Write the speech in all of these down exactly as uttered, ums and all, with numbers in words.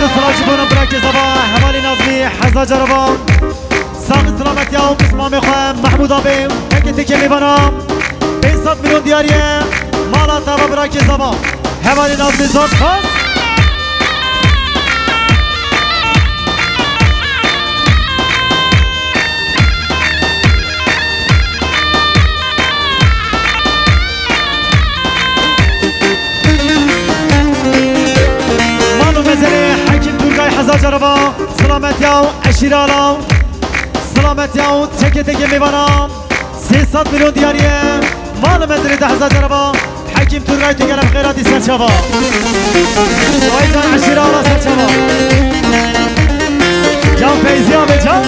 Silav ji bona birakê zava, hevalê Nazmî, heza caravan. Saxî silametiya û pismamê xwe, Mehmûd abê, tekê tekê mêvana. Pênc sed milyon diyariye, mala tava birakê zava. Hevalê Nazmî zor spas. Mal û mezelê Hekîm Turgay heza caravan, silametiya û eşîra ala, silametiya û tekê tekê mêvana. Sê sed milyon diyariye, mal û mezelê de heza caravan. Hekîm Turgay, tu gelek xêr hatî ser çava. Vay can, eşîra ala ser çava. Can Feyziya ve can.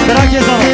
Birakê zava.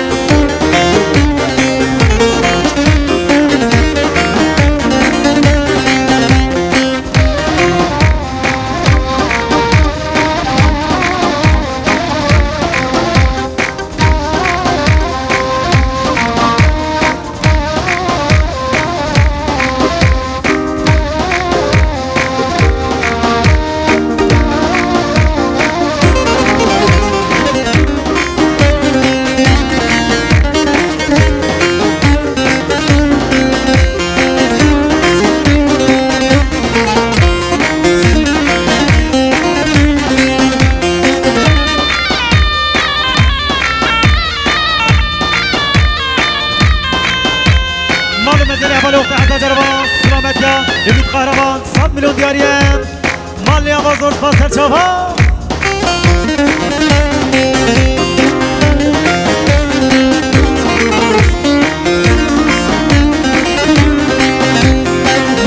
Mal û mezelê hevalê oxtê heza caravan, silametiya Ümit Kahraman, sed milyon diyariye. Malê ava zor spas ser çava.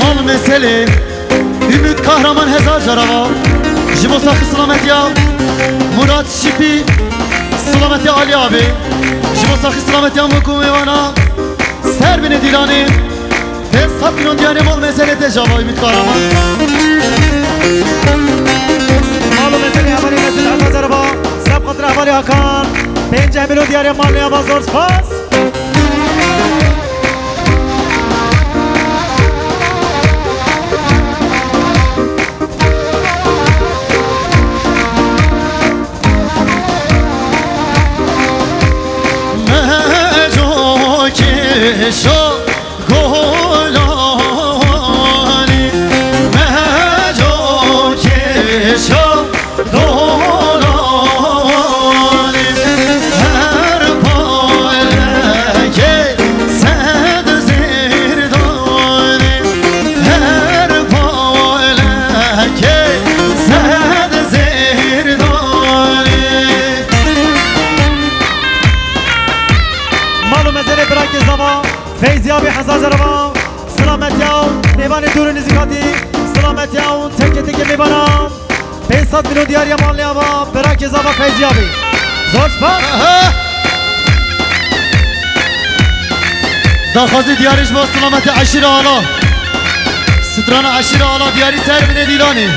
Mal meselê Ümit Kahraman heza carava. Ji bo saxî silametiya Murat Şipî, silametiya Ali abi. Ji bo saxî silametiya Mûk û mêvana. Ser binê dîlanê. Pênc sed milyon diyarê mal meselê te java Ümit Kahraman. Mal û meselê hevalê Mesut heza caravan. Seb xatir hevalê Hakan. Pênceh milyon diyarê malê ava zor spas. Meco kêşo golanî, meco kêşo golanî, her palekê sed zêrdanî, her palekê sed zêrdanî. Mal û mezelê birakê zava, Feyzî abî heza caravan, silametiya û mêvanê dûr û nizîkatî, silametiya û tekê tekê mêvanan. Pênc sed milyon diyariya malê ava, birakê zava Feyzî abî. Zor spas. Aha! Daxwazî diyarî ji bo silametê eşîra ala. Strana eşîra ala diyarî ser binê dîlanê.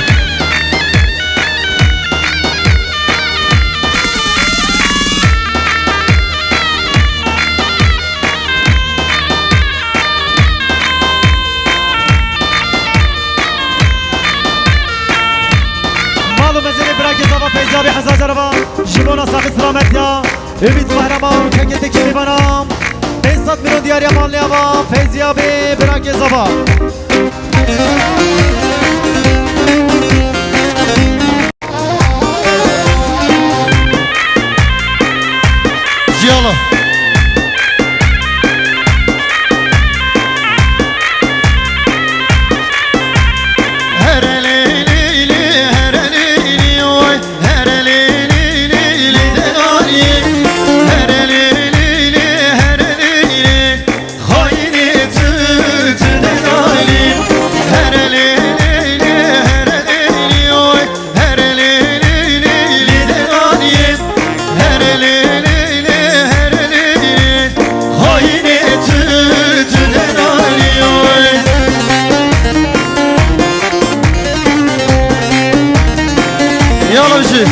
Mal û mezelê birakê zava Feyzî abî heza caravan, ji bona saxî silametiya Ümît Kahraman û kekê tekê mêvanan. Pênc sed milyon diyariya malê ava Feyzî abî birakê zava. Jiyala. Here lê lê lê, here lê lê, oy. Here lê lê lê lê, de lê. Here lê lê lê, here lê lê. Xayinê tu, tu delal î. Here lê lê lê, here lê lê, oy. Here lê lê lê, lê delal î. Here lê lê lê, here lê lê. Xayinê tu, tu delal î, oy. Yala jî.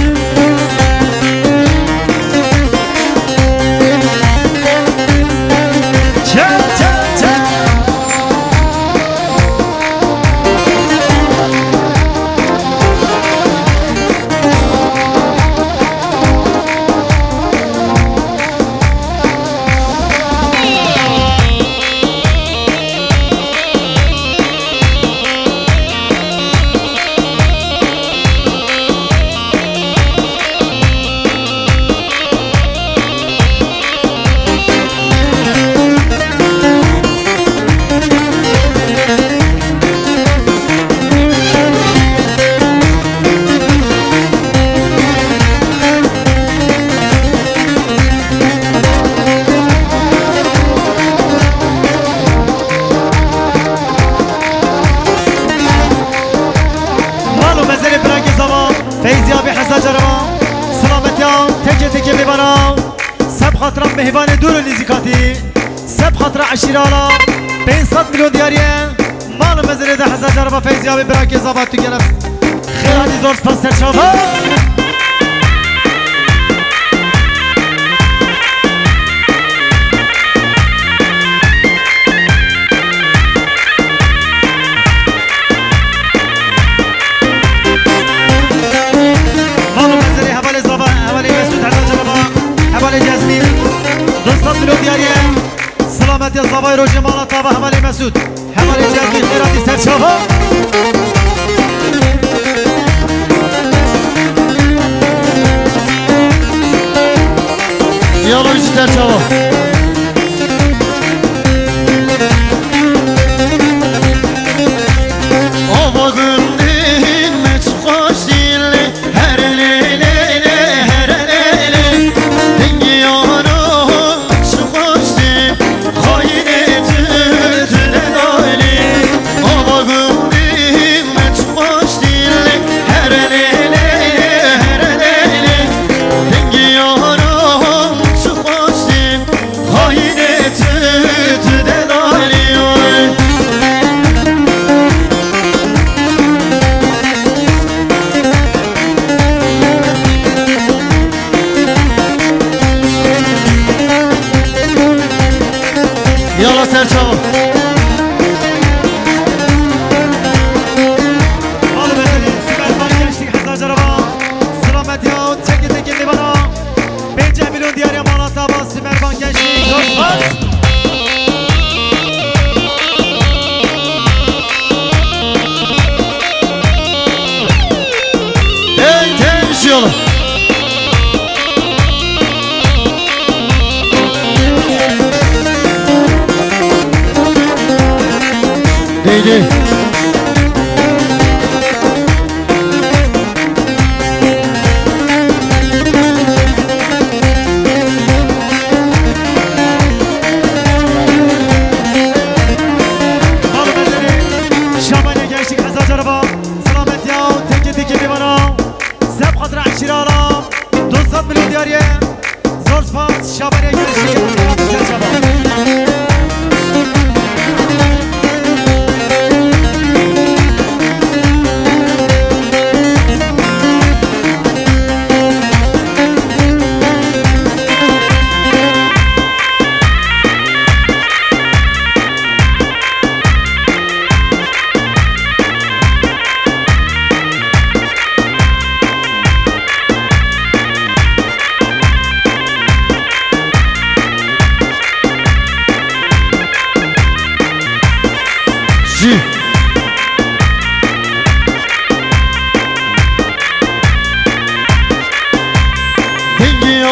Mêvanê dûr û nîzîkatî, seb xatira eşîra Ala, pênc sed milyon diyariye, mal û mezirê de hezar caraba feyzî ya wê birakê zava tu gelef. Xêr hatî, zor spas, serçava. Mal û mezirê hevalê zava, hevalê Mesûd, hezar caraba, hevalê Cezmî. Du sed milyon diyariye. Silametiya zavayê rojê mala tava hevalê Mesûd. Hevalê Cezmî, xêr hatî, serçava. Yala wî jî serçava. Ava gundên me çi xweş dîlê. Here lê lê lê, here lê lê. Dengê yaran çi xweş tê. Xayinê tu, tu ne dalê. Ava gundê me çi xweş tê lê. Here lê lê, here lê lê. Dengê yaran çi xweş tê. Xayinê tu, tu delalî oy. Yala serçava. Mal û mezirê Sümerban Gençlik hezar caraba. Silametiya û çekê tekê mêvana. Pêncî milyon diyariya mala tava Sümerban Gençlik. Zor spas. Ey, tevşiyalı. Değdi. Şabanê gençlik hezar caraba. Silametiya û tekê tekê mêvana. Seb xatira eşîra Ala. Du sed milyon diyariye. Zor spas, Şabanê gençlik hezar caraba. Jî. Dengê